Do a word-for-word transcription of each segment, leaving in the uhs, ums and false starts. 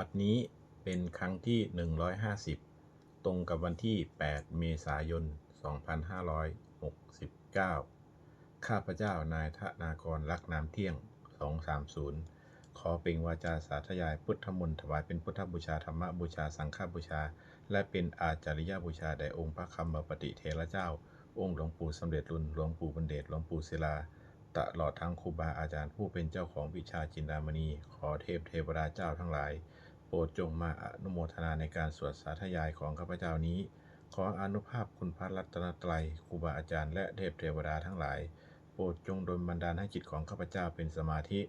บัดนี้เป็นครั้งที่ หนึ่งร้อยห้าสิบ ตรงกับวันที่ แปด เมษายน สองพันห้าร้อยหกสิบเก้า ข้าพเจ้านายธนากร ลักษณ์นามเที่ยง สองสามศูนย์ ขอเปล่งวาจาสาธยายพุทธมนต์ ถวายเป็นพุทธบูชา ธรรมบูชา สังฆบูชา และเป็นอาจาริยบูชาแด่องค์พระคัมมปติเถระเจ้า องค์หลวงปู่สำเร็จลุน หลวงปู่บุญเดช หลวงปู่ศิลา ตลอดทั้งครูบาอาจารย์ผู้เป็นเจ้าของวิชาจินดามณี ขอเทพเทวดาเจ้าทั้งหลาย โปรดจงมาอนุโมทนาในการสวดสาธยายของข้าพเจ้านี้ ขออานุภาพคุณพระรัตนตรัย ครูบาอาจารย์ และเทพเทวดาทั้งหลาย โปรดจงดลบันดาลให้จิตของข้าพเจ้าเป็นสมาธิ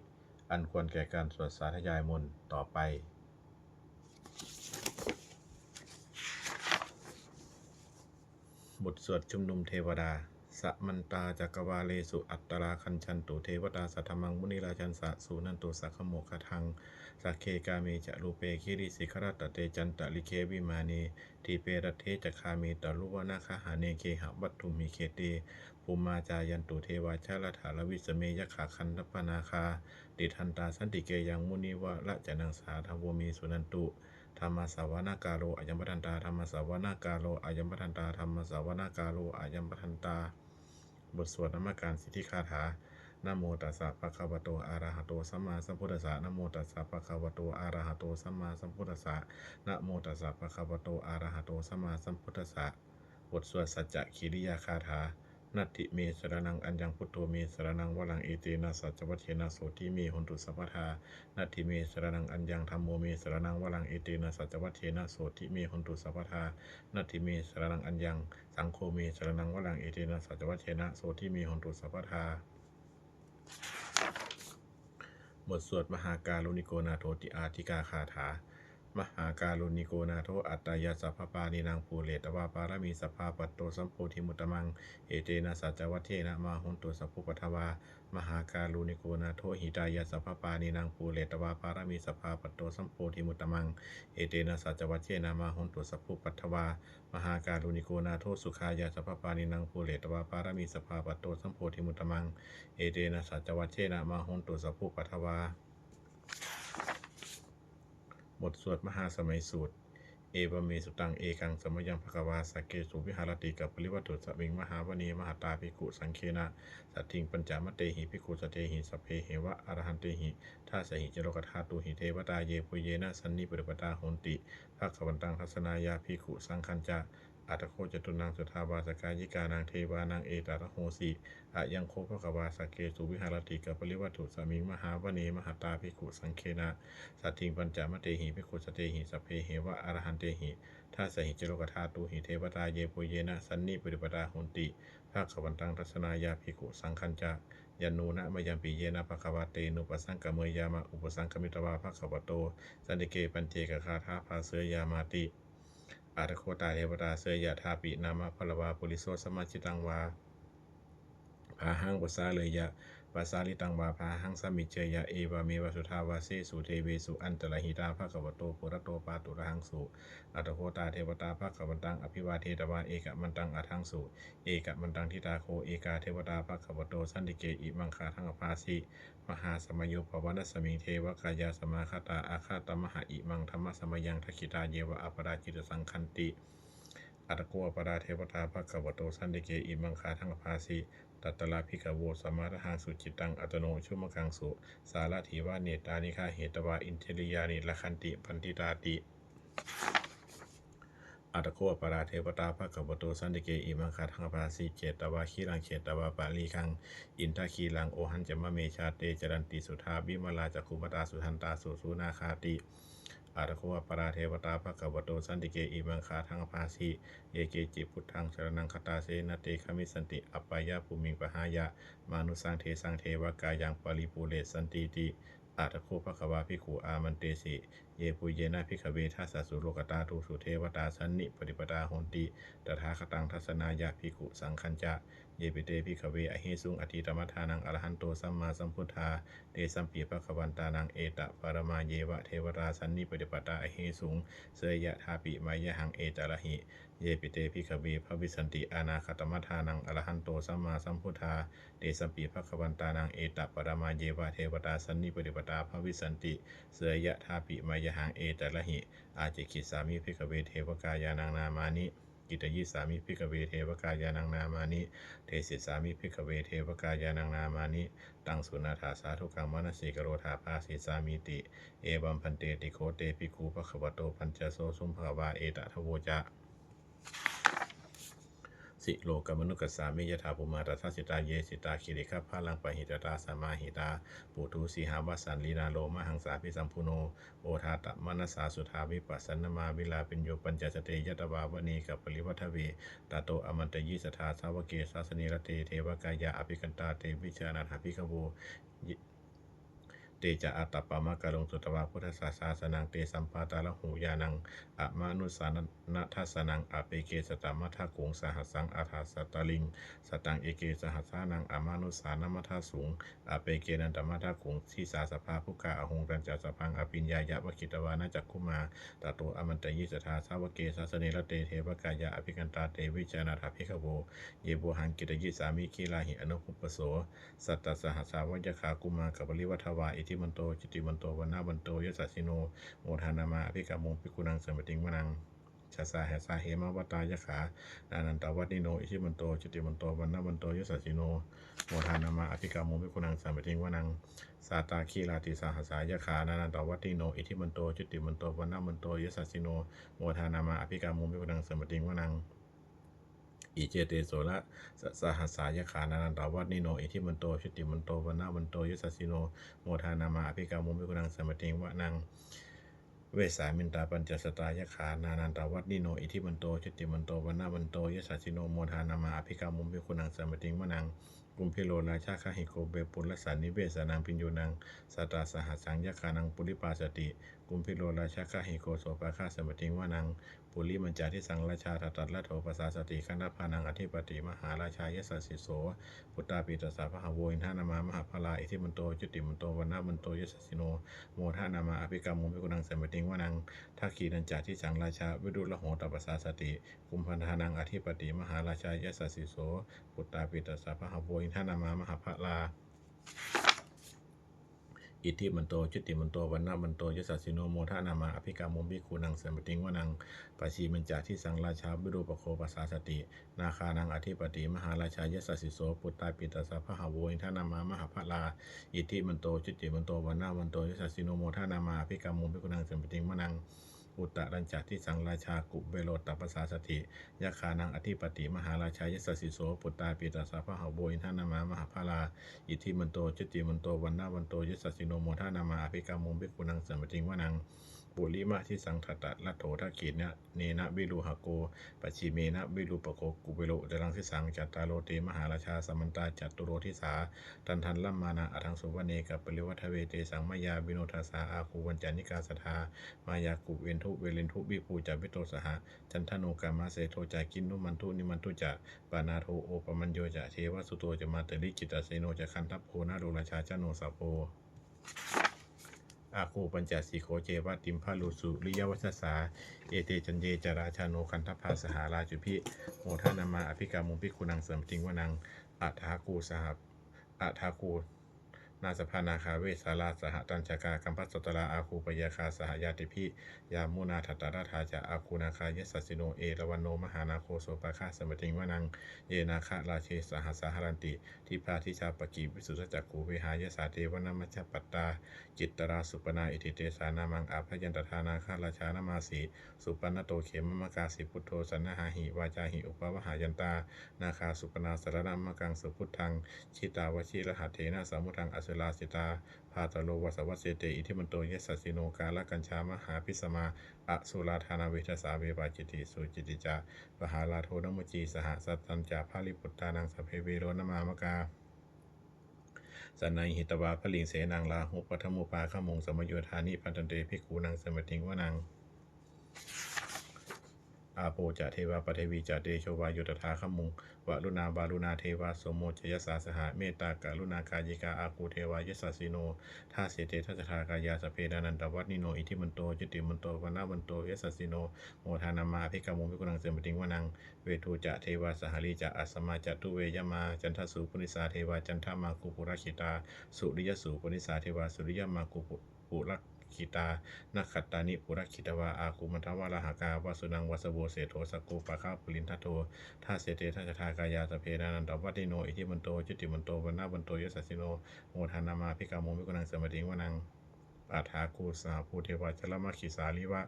อันควรแก่การสวดสาธยายมนต์ต่อไป บทสวดชุมนุมเทวดา Samantā cakkavāḷesu atrāgacchantu devatā, saddhammaṃ munirājassa suṇantu saggamokkhadaṃ. Sagge kāme ca rūpe girisikharataṭe cantalikkhe vimāne, dīpe raṭṭhe ca gāme taruvanagahane gehavatthumhi khette, bhummā cāyantu devā jalathalavisame yakkhagandhabbanāgā, tiṭṭhantā santike yaṃ munivaravacanaṃ sādhavo me suṇantu. Dhammassavanakālo ayambhadantā. Dhammassavanakālo ayambhadantā. Dhammassavanakālo ayambhadantā. บทสวดนมการสิทธิคาถา Namo tassa bhagavato arahato sammāsambuddhassa. Namo tassa bhagavato arahato sammāsambuddhassa. Namo tassa bhagavato arahato sammāsambuddhassa. บทสวดสัจจกิริยาคาถา Natthi me saraṇaṃ aññaṃ, buddho me saraṇaṃ varaṃ, etena saccavajjena sotthi me hotu sabbadā. Natthi me saraṇaṃ aññaṃ, dhammo me saraṇaṃ varaṃ, etena saccavajjena sotthi me hotu sabbadā. Natthi me saraṇaṃ aññaṃ, saṅgho me saraṇaṃ varaṃ, etena saccavajjena sotthi me hotu sabbadā. บทสวดมหาการุณิโกนาโถติอาทิกาคาถา Mahākāruṇiko nātho atthāya sabbapāṇinaṃ, pūretvā pāramī sabbā patto sambodhimuttamaṃ, etena saccavajjena mā hontu sabbupaddavā. Mahākāruṇiko nātho hitāya sabbapāṇinaṃ, pūretvā pāramī sabbā patto sambodhimuttamaṃ, etena saccavajjena mā hontu sabbupaddavā. Mahākāruṇiko nātho sukhāya sabbapāṇinaṃ, pūretvā pāramī sabbā patto sambodhimuttamaṃ, etena saccavajjena mā hontu sabbupaddavā. บทสวดมหาสมัยสูตร Evaṃ me sutaṃ. Ekaṃ samayaṃ bhagavā sakkesu viharati kapilavatthusmiṃ mahāvane mahatā bhikkhusaṅghena saddhiṃ pañcamattehi bhikkhusatehi sabbeheva arahantehi. Dasahi ca lokadhātūhi devatā yebhuyyena sannipatitā honti bhagavantaṃ dassanāya bhikkhusaṅghañca. Atha kho catunnaṃ suddhāvāsakāyikānaṃ devānaṃ etadahosi: Ayaṃ kho bhagavā sakkesu viharati kapilavatthusmiṃ mahāvane mahatā bhikkhusaṅghena saddhiṃ pañcamattehi bhikkhusatehi sabbeheva arahantehi. Dasahi ca lokadhātūhi devatā yebhuyyena sannipatitā honti bhagavantaṃ dassanāya bhikkhusaṅghañca. Yannūna mayampi yena bhagavā tenupasaṅkameyyāma, upasaṅkamitvā bhagavato santike paccekagāthā bhāseyyāmāti. Atha kho tā devatā seyyathāpi nāma balavā puriso sammiñjitaṃ vā bāhaṃ pasāreyya, pasāritaṃ vā bāhaṃ sammiñjeyya, evameva suddhāvāsesu devesu antarahitā bhagavato purato pāturahaṃsu. Atha kho tā devatā bhagavantaṃ abhivādetvā ekamantaṃ aṭṭhaṃsu. Ekamantaṃ ṭhitā kho ekā devatā bhagavato santike imaṃ gāthaṃ abhāsi: Mahāsamayo pavanasmiṃ, devakāyā samāgatā, āgatamha imaṃ dhammasamayaṃ, dakkhitāyeva aparājitasaṅghanti. Atha kho aparā devatā bhagavato santike imaṃ gāthaṃ abhāsi: Tatra bhikkhavo samādahaṃsu, cittaṃ attano ujukamakaṃsu, sārathīva nettāni gahetvā, indriyāni rakkhanti paṇḍitāti. Atha kho aparā devatā bhagavato santike imaṃ gāthaṃ abhāsi: Chetvā khīlaṃ chetvā palighaṃ, indakhīlaṃ ohaccamanejā, te caranti suddhā vimalā, cakkhumatā sudantā susunāgāti. Atha kho aparā devatā bhagavato santike imaṃ gāthaṃ abhāsi: Ye keci buddhaṃ saraṇaṃ gatāse, na te gamissanti apāyabhūmiṃ, pahāya mānusaṃ dehaṃ, devakāyaṃ paripūressantīti. Atha kho bhagavā bhikkhū āmantesi: Yebhuyyena bhikkhave dasasu lokadhātūsu devatā sannipatitā honti tathāgataṃ dassanāya bhikkhusaṅghañca. Yepi te bhikkhave ahesuṃ atītamaddhānaṃ arahanto sammāsambuddhā, tesampi bhagavantānaṃ etaparamāyeva devatā sannipatitā ahesuṃ, seyyathāpi mayhaṃ etarahi. Yepi te bhikkhave bhavissanti anāgatamaddhānaṃ arahanto sammāsambuddhā, tesampi bhagavantānaṃ etaparamāyeva devatā sannipatitā bhavissanti, seyyathāpi mayhaṃ etarahi. Ācikkhissāmi bhikkhave devakāyānaṃ nāmāni. Kittayissāmi bhikkhave devakāyānaṃ nāmāni. Desissāmi bhikkhave devakāyānaṃ nāmāni. Taṃ suṇātha sādhukaṃ manasikarotha bhāsissāmīti. Evaṃ bhanteti kho te bhikkhū bhagavato paccassosuṃ. Bhagavā etadavoca. Silokamanukassāmi yattha bhummā tadassitā, ye sitā girigabbharaṃ pahitattā samāhitā. Puthū sīhāva sallīnā lomahaṃsābhisambhuno, odātamanasā suddhā vippasannamanāvilā. Bhiyyo pañcasate ñatvā vane kāpilavatthave, tato āmantayi satthā sāvake sāsane rate. Devakāyā abhikkantā te vijānātha bhikkhavo, te ca ātappamakaruṃ sutvā buddhassa sāsanaṃ. Tesampāturahu ñāṇaṃ amanussānadassanaṃ, appeke satamaddakkhuṃ sahassaṃ atha sattariṃ. Sataṃ eke sahassānaṃ amanussānamaddasuṃ, appekenantamaddakkhuṃ disā sabbā phuṭā ahuṃ. Tañca sabbaṃ abhiññāya vavatthitvāna cakkhumā, tato āmantayi satthā sāvake sāsane rate. Devakāyā abhikkantā te vijānātha bhikkhavo, ye vohaṃ kittayissāmi girāhi anupubbaso. Sattasahassā va yakkhā bhummā kāpilavatthavā, iddhimanto jutimanto vaṇṇavanto yasassino, modamānā abhikkāmuṃ bhikkhūnaṃ samitiṃ vanaṃ. Chasahassā hemavatā yakkhā nānattavaṇṇino, iddhimanto jutimanto vaṇṇavanto yasassino, modamānā abhikkāmuṃ bhikkhūnaṃ samitiṃ vanaṃ. Sātāgirā tisahassā yakkhā nānattavaṇṇino, iddhimanto jutimanto vaṇṇavanto yasassino, modamānā abhikkāmuṃ bhikkhūnaṃ samitiṃ vanaṃ. Iccete soḷasasahassā yakkhā nānattavaṇṇino, iddhimanto jutimanto vaṇṇavanto yasassino, modamānā abhikkāmuṃ bhikkhūnaṃ samitiṃ vanaṃ. Vessāmittā pañcasatā yakkhā nānattavaṇṇino, iddhimanto jutimanto vaṇṇavanto yasassino, modamānā abhikkāmuṃ bhikkhūnaṃ samitiṃ vanaṃ. Kumbhīro rājagahiko vepullassa nivesanaṃ, bhiyyo naṃ satasahassaṃ yakkhānaṃ payirupāsati, kumbhīro rājagahiko sopāga samitiṃ vanaṃ. Purimañca disaṃ rājā dhataraṭṭho pasāsati, gandhabbānaṃ ādhipati mahārājā yasassi so. Puttāpi tassa bahavo indanāmā mahabbalā, iddhimanto jutimanto vaṇṇavanto yasassino, modamānā abhikkāmuṃ bhikkhūnaṃ samitiṃ vanaṃ. Dakkhiṇañca disaṃ rājā virūḷho tappasāsati, kumbhaṇḍānaṃ ādhipati mahārājā yasassi so. Puttāpi tassa bahavo indanāmā mahabbalā, iddhimanto jutimanto vaṇṇavanto yasassino, modamānā abhikkāmuṃ bhikkhūnaṃ samitiṃ vanaṃ. Pacchimañca disaṃ rājā virūpakkho pasāsati, nāgānaṃ ādhipati mahārājā yasassi so. Puttāpi tassa bahavo indanāmā mahabbalā, iddhimanto jutimanto vaṇṇavanto yasassino, modamānā abhikkāmuṃ bhikkhūnaṃ samitiṃ vanaṃ. Uttarañca disaṃ rājā kuvero tappasāsati, yakkhānaṃ ādhipati mahārājā yasassi so. Puttāpi tassa bahavo indanāmā mahabbalā, iddhimanto jutimanto vaṇṇavanto yasassino, modamānā abhikkāmuṃ bhikkhūnaṃ samitiṃ vanaṃ. Purimadisaṃ dhataraṭṭho dakkhiṇena virūḷhako, pacchimena virūpakkho kuvero uttaraṃ disaṃ. Cattāro te mahārājā samantā caturo disā, daddallamānā aṭṭhaṃsu vane kāpilavatthave. Tesaṃ māyāvino dāsā āgū vañcanikā saṭhā, māyā kuṭeṇḍu veṭeṇḍu viṭū ca viṭū saha, candano kāmaseṭṭho ca kinnughaṇḍu nighaṇḍu ca, panādo opamañño ca devasūto ca mātali, cittaseno ca gandhabbo naḷo rājā janosabho. Āgū pañcasikho ceva timbarū suriyavaccasā, ete caññe ca rājāno gandhabbā saha rājubhi, modamānā abhikkāmuṃ bhikkhūnaṃ samitiṃ vanaṃ. Athāgū saha, athāgū nābhasā nāgā vesālā sahatacchakā, kambalassatarā āgū pāyāgā saha ñātibhi, yāmunā dhataraṭṭhā ca āgū nāgā yasassino, erāvaṇo mahānāgo sopāga samitiṃ vanaṃ. Ye nāgarāje sahasā haranti dibbā dijā pakkhi visuddhacakkhū, vehāyasā te vanamajjhapattā citrā supaṇṇā iti tesa nāmaṃ. Abhayantadā nāgarājānamāsi, supaṇṇato khemamakāsi buddho, saṇhāhi vācāhi upavhayantā nāgā supaṇṇā saraṇamakaṃsu buddhaṃ. Jitā vajirahatthena samuddaṃ asurā sitā, bhātaro vāsavassete iddhimanto yasassino, kālakañjā mahābhismā asurā dānaveghasā, vepacitti sucitti ca pahārādo namucī saha, satañca baliputtānaṃ sabbe verocanāmakā, sannayhitvā baliṃ senaṃ rāhubhaddamupāgamuṃ, samayodāni bhaddante bhikkhūnaṃ samitiṃ vanaṃ. āpo ca devā paṭhavī ca tejo vāyo tadāgamuṃ, varuṇā vāruṇā devā somo ca yasasā saha, mettākaruṇākāyikā āgū devā yasassino, dasete dasadhā kāyā sabbe nānattavaṇṇino, iddhimanto jutimanto vaṇṇavanto yasassino, modamānā abhikkāmuṃ bhikkhūnaṃ samitiṃ vanaṃ. Veṇḍū ca devā sahalī ca asamā ca duve yamā, candassūpanisā devā candamāgū purakkhitā, suriyassūpanisā devā suriyamāgū pu- purakkhitā, nakkhattāni purakkhitvā āgū mandavalāhakā, vasūnaṃ vāsavo seṭṭho sakkopāga purindado, dasete dasadhā kāyā sabbe nānattavaṇṇino, iddhimanto jutimanto vaṇṇavanto yasassino, modamānā abhikkāmuṃ bhikkhūnaṃ samitiṃ vanaṃ. Athāgū sahabhū devā jalamaggisikhāriva,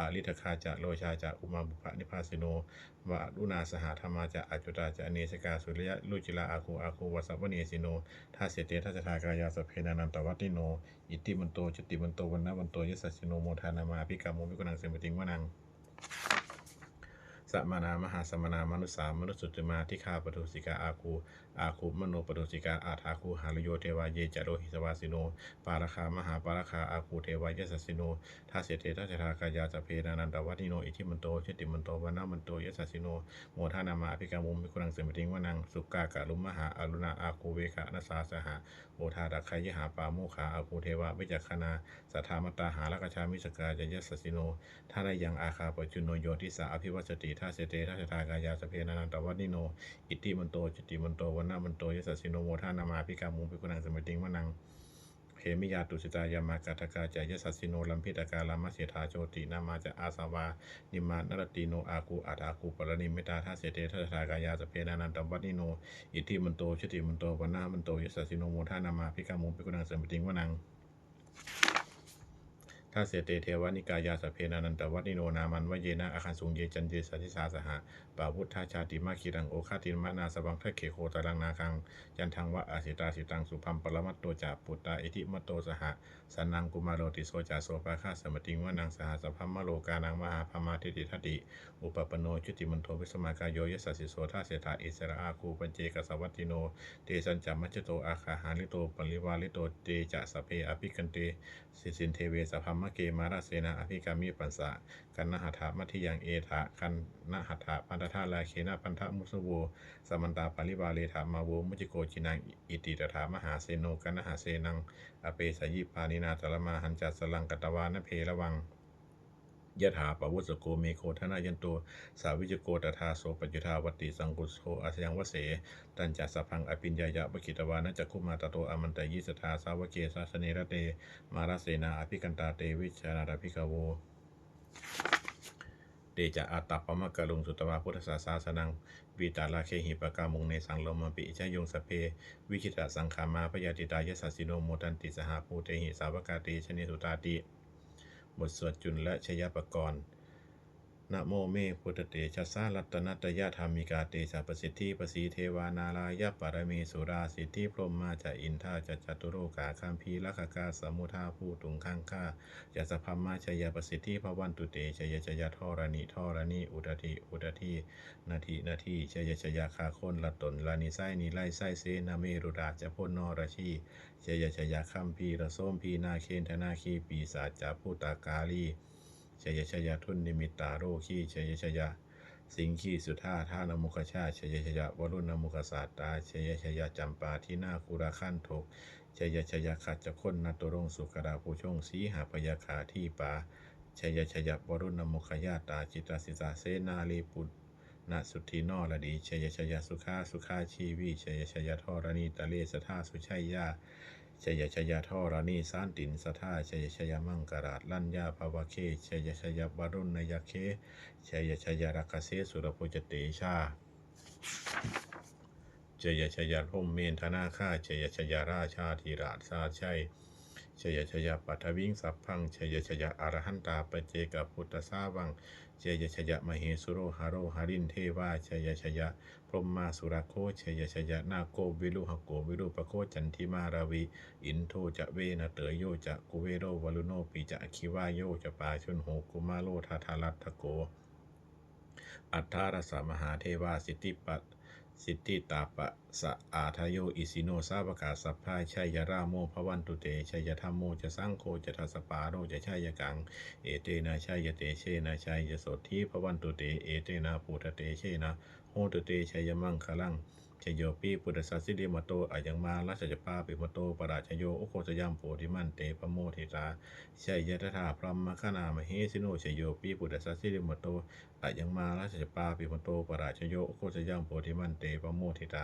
ariṭṭhakā ca rojā ca ummāpupphanibhāsino, varuṇā sahadhammā ca accutā ca anejakā, sūleyyarucirā āgū āgū vāsavanesino, dasete dasadhā kāyā sabbe nānattavaṇṇino, iddhimanto jutimanto vaṇṇavanto yasassino, modamānā abhikkāmuṃ bhikkhūnaṃ samitiṃ vanaṃ. Samānā mahāsamānā mānusā mānusuttamā, khiḍḍāpadūsikā āgū āgū manopadūsikā, athāgū harayo devā ye ca lohitavāsino, pāragā mahāpāragā āgū devā yasassino, dasete dasadhā kāyā sabbe nānattavaṇṇino, iddhimanto jutimanto vaṇṇavanto yasassino, modamānā abhikkāmuṃ bhikkhūnaṃ samitiṃ vanaṃ. Sukkā karumhā aruṇā āgū veghanasā saha, odātagayhā pāmokkhā āgū devā vicakkhaṇā, sadāmattā hāragajā missakā ca yasassino, thanayaṃ āgā pajjunno yo disā abhivassati, dasete dasadhā kāyā sabbe nānattavaṇṇino, iddhimanto jutimanto vaṇṇavanto yasassino, modamānā abhikkāmuṃ bhikkhūnaṃ samitiṃ vanaṃ. Khemiyā tusitā yāmā kaṭṭhakā ca yasassino, lambitakā lāmaseṭṭhā jotināmā ca āsavā, nimmānaratino āgū athāgū paranimmitā, dasete dasadhā kāyā sabbe nānattavaṇṇino, iddhimanto jutimanto vaṇṇavanto yasassino, modamānā abhikkāmuṃ bhikkhūnaṃ samitiṃ vanaṃ. Dasete devanikāyā sabbe nānattavaṇṇino, nāmanvayena āgañchuṃ ye caññe sadisā saha, pavutthajātimakhilaṃ oghatiṇṇamanāsavaṃ, dakkhemoghataraṃ nāgaṃ candaṃva asitātitaṃ, subbhaṃ paramatto ca puttā iddhimato saha, sanaṅkumāro tisso ca sopāga samitiṃ vanaṃ. Sahassaṃ brahmalokānaṃ mahābrahmābhitiṭṭhati, upapanno jutimanto bhismākāyo yasassi so, dasettha issarā āgū paccekavasavattino, tesañca majjhato āgā hārito parivārito, te ca sabbe abhikkante sesindheve sabrahmake, mārasenā abhikkāmi passa kaṇhassa mandiyaṃ. Etha gaṇhatha bandhatha rāgena bandhamatthu vo, samantā parivāretha mā vo muñcittha koci naṃ. Iti tattha mahāseno kaṇhasenaṃ apesayi, pāṇinā talamāhacca saraṃ katvāna bheravaṃ. Yathā pāvussako megho thanayanto savijjuko, tadā so paccudāvatti saṅkuddho asayaṃvase. Tañca sabbaṃ abhiññāya vavakkhitvāna cakkhumā, tato āmantayi satthā sāvake sāsane rate, mārasenā abhikkantā te vijānātha bhikkhavo. Te ca ātappamakaruṃ sutvā buddhassa sāsanaṃ, vītarāgehi pakkāmuṃ nesaṃ lomampi iñjayuṃ. Sabbe vijitasaṅgāmā bhayātītā yasassino, modanti saha bhūtehi sāvakā te janesutāti. บทสวดจุลชัยปกรณ์ Namo me buddhatejasā ratanattayadhammikā tejapasiddhi pasīdevā nārāyaparamesurā siddhibrahmā ca indā ca catulokā gambhīrakkhakā samuddā bhūtuṃ gaṅgā yassabrahmā jayapasiddhi bhavantu te. Jaya jaya dharaṇi dharaṇī udadhi udadhī nadī nadī, jaya jaya gagonlatonlanisai nirai sai senamerurājabala narajī, jaya jaya gambhīrasombhī nāgendanāgī pisācabhūtakālī, jaya jaya dunnimittarogī, jaya jaya siṅgīsudādānamukhajā, jaya jaya varuṇamukhasātrā, jaya jaya campādināguraganthaka, jaya jaya gajagonnaturaṅga sukarabhujaṅga sīhabyagghadīpā, jaya jaya varuṇamukhayātrā, jitasattā senārī pu- na suddhi naradī, jaya jaya sukhā sukhā jīvī, jaya jaya dharaṇītale sadā sujayā, jaya jaya dharaṇī santin sadā, jaya jaya maṅkarāj raññā bhavagge, jaya jaya varuṇayakkhe, jaya jaya rakkhase surabhujatejā, jaya jaya brahmendanaga, jaya jaya rājādhirājasājjai, jaya jaya paṭhaviṃ sabbaṃ, jaya jaya arahantā paccekabuddhasāvaṃ, jaya jaya mahesuro haro harindevā, jaya jaya brahmā surakkho, jaya jaya nāgo viruḷhako virūpakkho candimā ravi, indo ca venateyyo ca kuvero varuṇopi ca aggi vāyo ca pājuṇho kumāro dhataraṭṭhako, aṭṭhārasa mahādevā siddhipa- siddhitāpasa-ādayo isino sāvakā sabbā jayarāmo bhavantu te. Jayadhammo ca saṅgho ca dasapālo ca jayakaṃ, etena jayatejena jayasotthī bhavantu te. Etena buddhatejena hotu te jayamaṅgalaṃ. Jayopi buddhassa sirīmato ayaṃ mārassa ca pāpimato parājayo ugghosayuṃ bodhimaṇḍe pamoditā, jayatadā brahmagaṇā mahesino. Jayopi buddhassa sirīmato ayaṃ mārassa ca pāpimato parājayo ugghosayuṃ bodhimaṇḍe pamoditā,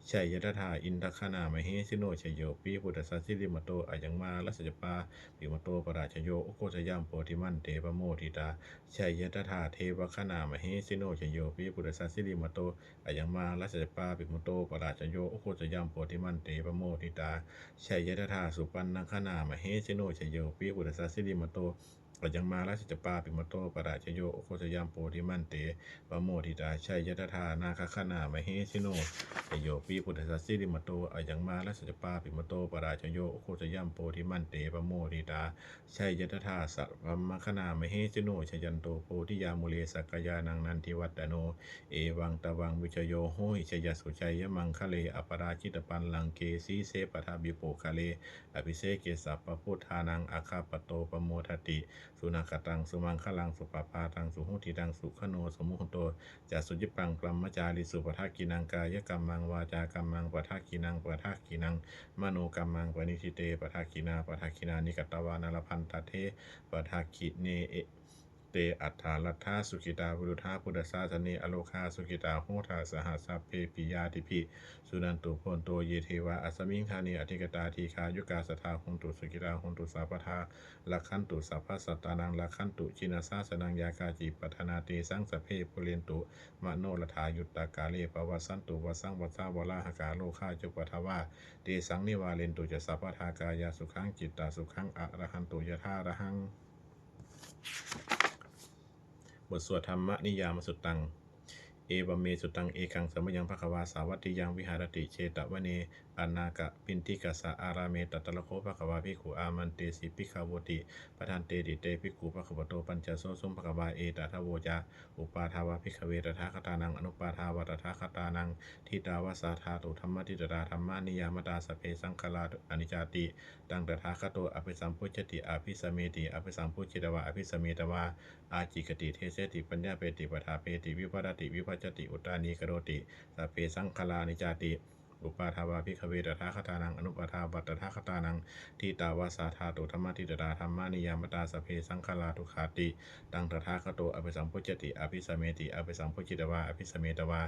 jayatadā indagaṇā mahesino. Jayopi buddhassa sirīmato ayaṃ mārassa ca pāpimato parājayo ugghosayuṃ bodhimaṇḍe pamoditā, jayatadā devagaṇā mahesino. Jayopi buddhassa sirīmato ayaṃ mārassa ca pāpimato parājayo ugghosayuṃ bodhimaṇḍe pamoditā, jayatadā supaṇṇagaṇā mahesino. Jayopi buddhassa sirīmato ayaṃ mārassa ca pāpimato parājayo ugghosayuṃ bodhimaṇḍe pamoditā, jayatadā nāgagaṇā mahesino. Jayopi buddhassa sirīmato ayaṃ mārassa ca pāpimato parājayo ugghosayuṃ bodhimaṇḍe pamoditā, jayatadā sabrahmagaṇā mahesino. Jayanto bodhiyā mūle sakyānaṃ nandivaḍḍhano, evaṃ tvaṃ vijayo hohi jayassu jayamaṅgale. Aparājitapallaṅke sīse paṭhavipokkhare, abhiseke sabbabuddhānaṃ aggappatto pamodati. Sunakkhattaṃ sumaṅgalaṃ supabhātaṃ suhuṭṭhitaṃ, sukhaṇo sumuhutto ca suyiṭṭhaṃ brahmacārisu. Padakkhiṇaṃ kāyakammaṃ vācākammaṃ padakkhiṇaṃ, padakkhiṇaṃ manokammaṃ paṇidhī te padakkhiṇā. Padakkhiṇāni katvāna labhantatthe padakkhiṇe. Te atthaladdhā sukhitā viruḷhā buddhasāsane, arogā sukhitā hotha saha sabbepi ñātibhi. Suṇantu bhonto ye devā asmiṃ ṭhāne adhigatā, dīghāyukā sadā hontu sukhitā hontu sabbadā. Rakkhantu sabbasattānaṃ rakkhantu jinasāsanaṃ, yā kāci patthanā tesaṃ sabbe pūrentu manorathā. Yuttakāle pavassantu vassaṃ vassā valāhakā, rogā cupaddavā tesaṃ nivārentu ca sabbadā. Kāyāsukhaṃ cittasukhaṃ arahantu yathārahaṃ. บทสวด Dhammaniyāmasuttaṃ. Evamme sutaṃ. Ekaṃ samayaṃ bhagavā sāvatthiyaṃ viharati jetavane anāthapiṇḍikassa ārāme. Tatra kho bhagavā bhikkhū āmantesi bhikkhavoti. Bhadanteti te bhikkhū bhagavato paccassosuṃ. Bhagavā etadavoca. Uppādā vā bhikkhave tathāgatānaṃ anuppādā vā tathāgatānaṃ, ṭhitāva sā dhātu dhammaṭṭhitatā dhammaniyāmatā sabbe saṅkhārā aniccāti. Taṃ tathāgato abhisambujjhati abhisameti, abhisambujjhitvā abhisametvā ācikkhati deseti paññapeti paṭṭhapeti vivarati vibhajati uttānīkaroti sabbe saṅkhārā aniccāti. Uppādā vā bhikkhave tathāgatānaṃ anuppādā vā tathāgatānaṃ, ṭhitāva sā dhātu dhammaṭṭhitatā dhammaniyāmatā sabbe saṅkhārā dukkhāti. Taṃ tathāgato abhisambujjhati abhisameti, abhisambujjhitvā abhisametvā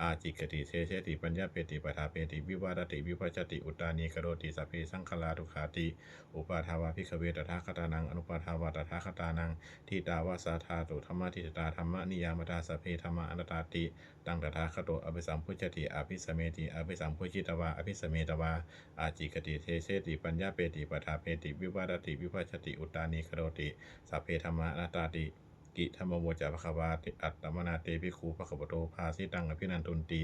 ācikkhati deseti paññapeti paṭṭhapeti vivarati vibhajati uttānīkaroti sabbe saṅkhārā dukkhāti. Uppādā vā bhikkhave tathāgatānaṃ anuppādā vā tathāgatānaṃ, ṭhitāva sā dhātu dhammaṭṭhitatā dhammaniyāmatā sabbe dhammā anattāti. Taṃ tathāgato abhisambujjhati abhisameti, abhisambujjhitvā abhisametvā ācikkhati deseti paññapeti paṭṭhapeti vivarati vibhajati uttānīkaroti sabbe dhammā anattāti. Idamavoca bhagavā. Attamanā te bhikkhū bhagavato bhāsitaṃ abhinandunti.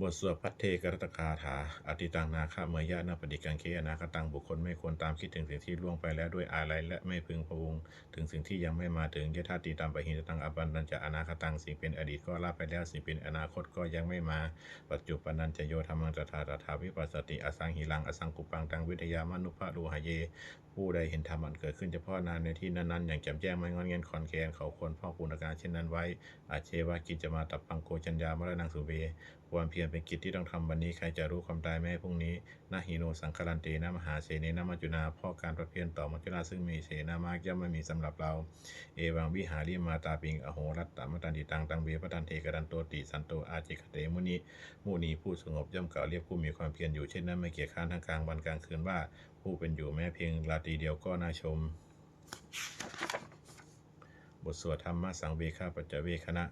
บทสวดภัทเทกรัตตคาถา Atītaṃ nāgameyya nappaṭikaṅkhe anāgataṃ. บุคคลไม่ควรตามคิดถึงสิ่งที่ล่วงไปแล้วด้วยอาลัย และไม่พึงพะวงถึงสิ่งที่ยังไม่มาถึง Yadatītaṃ pahīnantaṃ appattañca anāgataṃ. สิ่งเป็นอดีตก็ละไปแล้ว สิ่งเป็นอนาคตก็ยังไม่มา Paccuppannañca yo dhammaṃ tattha tattha vipassati, asaṃhiraṃ asaṅkuppaṃ taṃ viddhā manubrūhaye. ผู้ใดเห็นธรรมอันเกิดขึ้นเฉพาะหน้าในที่นั้นๆ อย่างแจ่มแจ้ง ไม่ง่อนแง่นคลอนแคลน เขาควรพอกพูนอาการเช่นนั้นไว้ Ajjeva kiccamātappaṃ ko jaññā maraṇaṃ suve. ความเพียรเป็นกิจที่ต้องทำวันนี้ ใครจะรู้ความตายแม้พรุ่งนี้ Na hi no saṅgarantena mahāsenena maccunā. เพราะการผัดเพี้ยนต่อมัจจุราชซึ่งมีเสนามาก ย่อมไม่มีสำหรับเรา Evaṃvihārimātāpiṃ ahorattamatanditaṃ, taṃ ve bhaddante karantoti santo ācikkhate muni. มุนีผู้สงบย่อมกล่าวเรียกผู้มีความเพียรอยู่เช่นนั้น ไม่เกียจคร้านทั้งกลางวันกลางคืนว่า ผู้เป็นอยู่แม้เพียงราตรีเดียวก็น่าชม บทสวด Dhammasaṃvegapaccavekkhaṇa.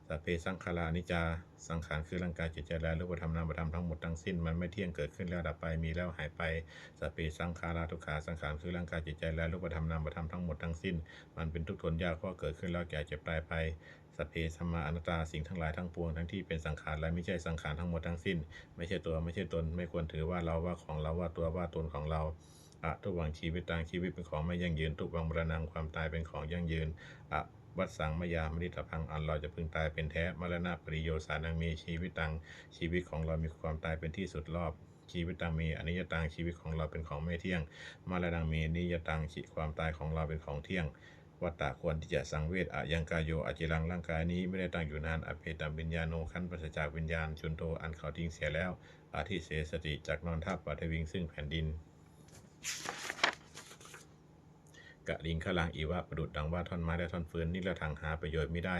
Sabbe saṅkhārā aniccā. สังขารคือร่างกายจิตใจและรูปธรรมนามธรรมทั้งหมดทั้งสิ้น มันไม่เที่ยง เกิดขึ้นแล้วดับไป มีแล้วหายไป Sabbe saṅkhārā dukkhā. สังขารคือร่างกายจิตใจและรูปธรรมนามธรรมทั้งหมดทั้งสิ้น มันเป็นทุกข์ทนยาก เพราะเกิดขึ้นแล้วแก่เจ็บตายไป Sabbe dhammā anattā. สิ่งทั้งหลายทั้งปวง ทั้งที่เป็นสังขารและมิใช่สังขาร ทั้งหมดทั้งสิ้น ไม่ใช่ตัว ไม่ใช่ตน ไม่ควรถือว่าเรา ว่าของเรา ว่าตัว ว่าตนของเรา Adhuvaṃ jīvitaṃ. ชีวิตเป็นของไม่ยั่งยืน Dhuvaṃ maraṇaṃ. ความตายเป็นของยั่งยืน A vajjassaṃ mayā maritabbaṃ อันเราจะพึงตายเป็นแท้ maraṇapariyosānaṃ me jīvitaṃ ชีวิตของเรามีความตายเป็นที่สุดรอบ jīvitaṃ me aniyataṃ ชีวิตของเราเป็นของไม่เที่ยง maraṇaṃ me niyataṃ ความตายของเราเป็นของเที่ยง vata ควรที่จะสังเวช ayaṃ kāyo aciraṃ ร่างกายนี้ไม่ได้ตั้งอยู่นาน apetaviññāṇo ครั้นปราศจากวิญญาณ chuḍḍho อันเขาทิ้งเสียแล้ว adhisessati จักนอนทับ paṭhaviṃ ซึ่งแผ่นดิน kaliṅgaraṃ iva ประดุจดังว่าท่อนไม้และท่อนฟืน niratthaṃ หาประโยชน์มิได้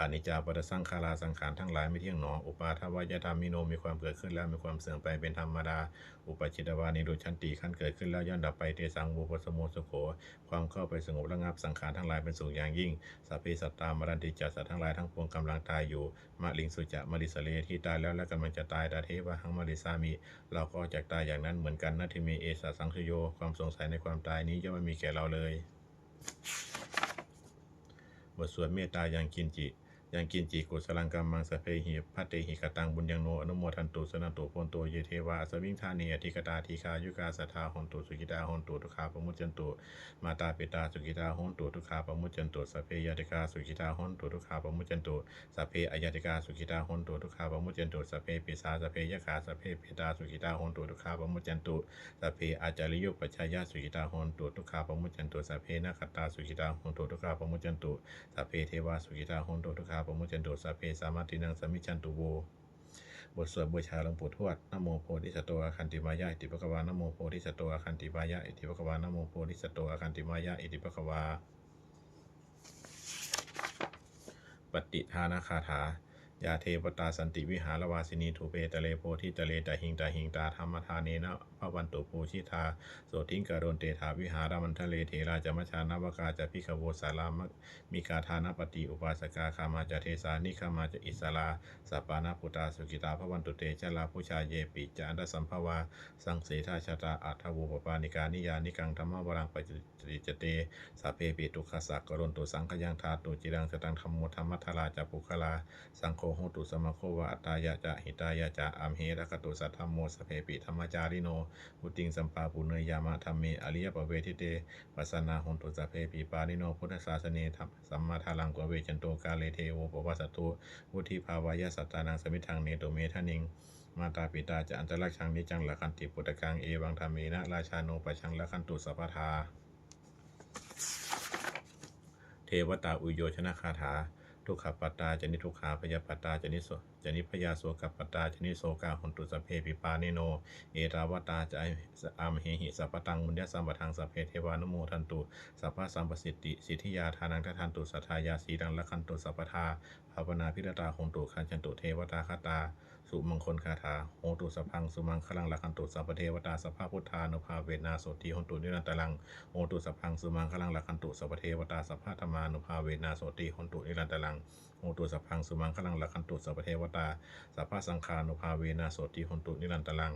aniccā vata saṅkhārā สังขารทั้งหลายไม่เที่ยงหนอ uppādavayadhammino มีความเกิดขึ้นแล้วมีความเสื่อมไปเป็นธรรมดา uppajjitvā nirujjhanti ครั้นเกิดขึ้นแล้วย่อมดับไป tesaṃ vūpasamo sukho ความเข้าไปสงบระงับสังขารทั้งหลายเป็นสุขอย่างยิ่ง sabbe sattā maranti ca สัตว์ทั้งหลายทั้งปวงกำลังตายอยู่ mariṃsu ca marissare ที่ตายแล้วและกำลังจะตาย tathevāhaṃ marissāmi เราก็จักตายอย่างนั้นเหมือนกัน natthi me esa saṃsayo ความสงสัยในความตายนี้ย่อมไม่มีแก่เราเลย บทสวดเมตตายังกิญจิ Yaṃ kiñci kusalaṃ kammaṃ sabbehi katehi kataṃ puññaṃ no anumodantu suṇantu bhonto ye devā asmiṃ ṭhāne adhigatā dīghāyukā sadā hontu sukhitā hontu dukkhā pamuccantu. Mātā pitā sukhitā hontu dukkhā pamuccantu. Sabbe ñātikā sukhitā hontu dukkhā pamuccantu. Sabbe aññātikā sukhitā hontu dukkhā pamuccantu. Sabbe pisā sabbe yakkhā sabbe petā sukhitā hontu dukkhā pamuccantu. Sabbe ācariyupajjhāyā sukhitā hontu dukkhā pamuccantu. Sabbe nakkhattā sukhitā hontu dukkhā pamuccantu. Sabbe devā sukhitā hontu dukkhā pamuccantu. Sabbe sampattīnaṃ samijjhantu vo. บทสวดบูชาหลวงปู่ทวด Namo bodhisatto āgantimāya iti bhagavā. Namo bodhisatto āgantimāya iti bhagavā. Namo bodhisatto āgantimāya iti bhagavā. Pattidānagāthā. Yā devatā santi vihāravāsinī thūpe ghare bodhighare tahiṃ tahiṃ tā dhammadānena bhavantu pūjitā sotthiṃ karontedha vihāramaṇḍale. Therā ca majjhā navakā ca bhikkhavo sārāmikā dānapatī upāsakā gāmā ca desā nigamā ca issarā sappāṇabhūtā sukhitā bhavantu te. Jalābujā yepi ca aṇḍasambhavā saṃsedajātā athavopapātikā niyyānikaṃ dhammavaraṃ paṭicca te sabbepi dukkhassa karontu saṅkhayaṃ. Ṭhātu ciraṃ sataṃ dhammo dhammaddharā ca puggalā saṅgho hotu samaggo va atthāya ca hitāya ca. Amhe rakkhatu saddhammo sabbepi dhammacārino vuḍḍhiṃ sampāpuṇeyyāma dhamme ariyappavedite. Pasannā hontu sabbepi pāṇino buddhasāsane. Sammā dhāraṃ pavecchanto kāle devo pavassatu vuḍḍhibhāvāya sattānaṃ samiddhaṃ netu medaniṃ. Mātā pitā ca atrajaṃ niccaṃ rakkhanti puttakaṃ evaṃ dhammena rājāno pajaṃ rakkhantu sabbadā. Devatāuyyojanagāthā. Dukkhappattā ca niddukkhā bhayappattā ca niso ca nibbhayā sokappattā ca nissokā hontu sabbepi pāṇino. Ettāvatā ca amhehi sambhataṃ puññasampadaṃ sabbe devānumodantu sabbasampattisiddhiyā. Dānaṃ dadantu saddhāya sīlaṃ rakkhantu sabbadā bhāvanābhiratā hontu gacchantu devatāgatā. Sumaṅgalagāthā. Hotu sabbaṃ sumaṅgalaṃ rakkhantu sabbadevatā sabbabuddhānubhāvena sotthī hontu nirantaraṃ. Hotu sabbaṃ sumaṅgalaṃ rakkhantu sabbadevatā sabbadhammānubhāvena sotthī hontu nirantaraṃ. Hotu sabbaṃ sumaṅgalaṃ rakkhantu sabbadevatā sabbasaṅghānubhāvena sotthī hontu nirantaraṃ.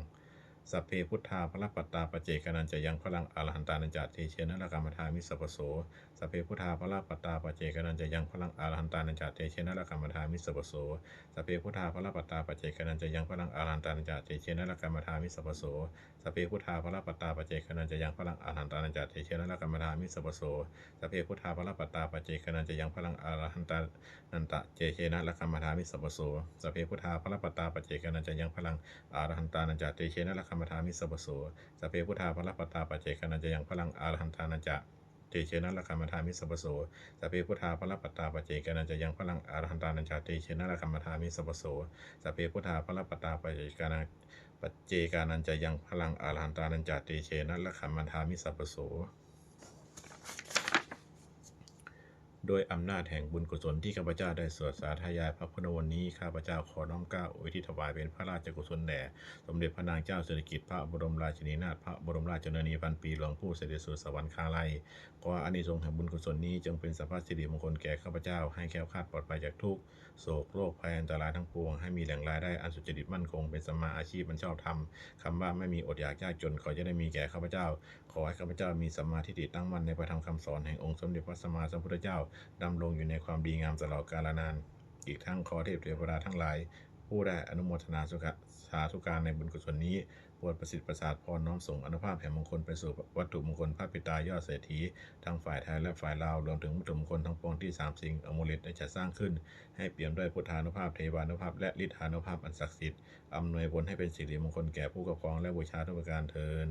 Sabbe buddhā balappattā paccekānañca yaṃ balaṃ arahantānañca tejena rakkhaṃ bandhāmi sabbaso. Sabbe buddhā balappattā paccekānañca yaṃ balaṃ arahantānañca tejena rakkhaṃ bandhāmi sabbaso. Sabbe buddhā balappattā paccekānañca yaṃ balaṃ arahantānañca tejena rakkhaṃ bandhāmi sabbaso. Sabbe buddhā balappattā paccekānañca yaṃ balaṃ arahantānañca tejena rakkhaṃ bandhāmi sabbaso. Sabbe buddhā balappattā paccekānañca yaṃ balaṃ arahantānañca tejena rakkhaṃ bandhāmi sabbaso. Sabbe buddhā balappattā paccekānañca yaṃ balaṃ arahantānañca tejena rakkhaṃ bandhāmi sabbaso. Sabbe buddhā balappattā paccekānañca yaṃ balaṃ arahantānañca tejena rakkhaṃ bandhāmi sabbaso. Sabbe buddhā balappattā paccekānañca yaṃ balaṃ arahantānañca tejena rakkhaṃ bandhāmi sabbaso. Sabbe buddhā balappattā paccekānañca yaṃ balaṃ arahantānañca tejena rakkhaṃ bandhāmi sabbaso. ด้วยอำนาจแห่งบุญกุศลที่ข้าพเจ้าได้สวดสาธยายพระพุทธมนต์นี้ ข้าพเจ้าขอน้อมเกล้าอุทิศถวายเป็นพระราชกุศลแด่สมเด็จพระนางเจ้าสิริกิติ์ พระบรมราชินีนาถ พระบรมราชชนนีพันปีหลวงผู้เสด็จสู่สวรรคาลัย ขออานิสงส์แห่งบุญกุศลนี้จงเป็นสัพพสิริมงคลแก่ข้าพเจ้า ให้แคล้วคลาดปลอดภัยจากทุกข์โศกโรคภัยอันตรายทั้งปวง ให้มีแหล่งรายได้อันสุจริตมั่นคง เป็นสัมมาอาชีพอันชอบธรรม คำว่าไม่มีอดอยากยากจนขออย่าได้มีแก่ข้าพเจ้า ขอให้ข้าพเจ้ามีสัมมาทิฏฐิตั้งมั่นในพระธรรมคำสอนแห่งองค์สมเด็จพระสัมมาสัมพุทธเจ้า ดำรงอยู่ในความดีงามตลอดกาลนาน อีกทั้งขอเทพเทวดาทั้งหลาย ผู้ได้อนุโมทนาสุขะสาธุการในบุญกุศลนี้ โปรดประสิทธิ์ประสาทพรน้อมส่งอานุภาพแห่งมงคลไปสู่วัตถุมงคลพระปิดตายอดเศรษฐี ทั้งฝ่ายไทยและฝ่ายลาว รวมถึงวัตถุมงคลทั้งปวงที่สามสิ่งอมูเลตได้จัดสร้างขึ้น ให้เปี่ยมด้วยพุทธานุภาพ เทวานุภาพ และฤทธานุภาพอันศักดิ์สิทธิ์ อำนวยผลให้เป็นสิริมงคลแก่ผู้ครอบครองและบูชาทุกประการเทอญ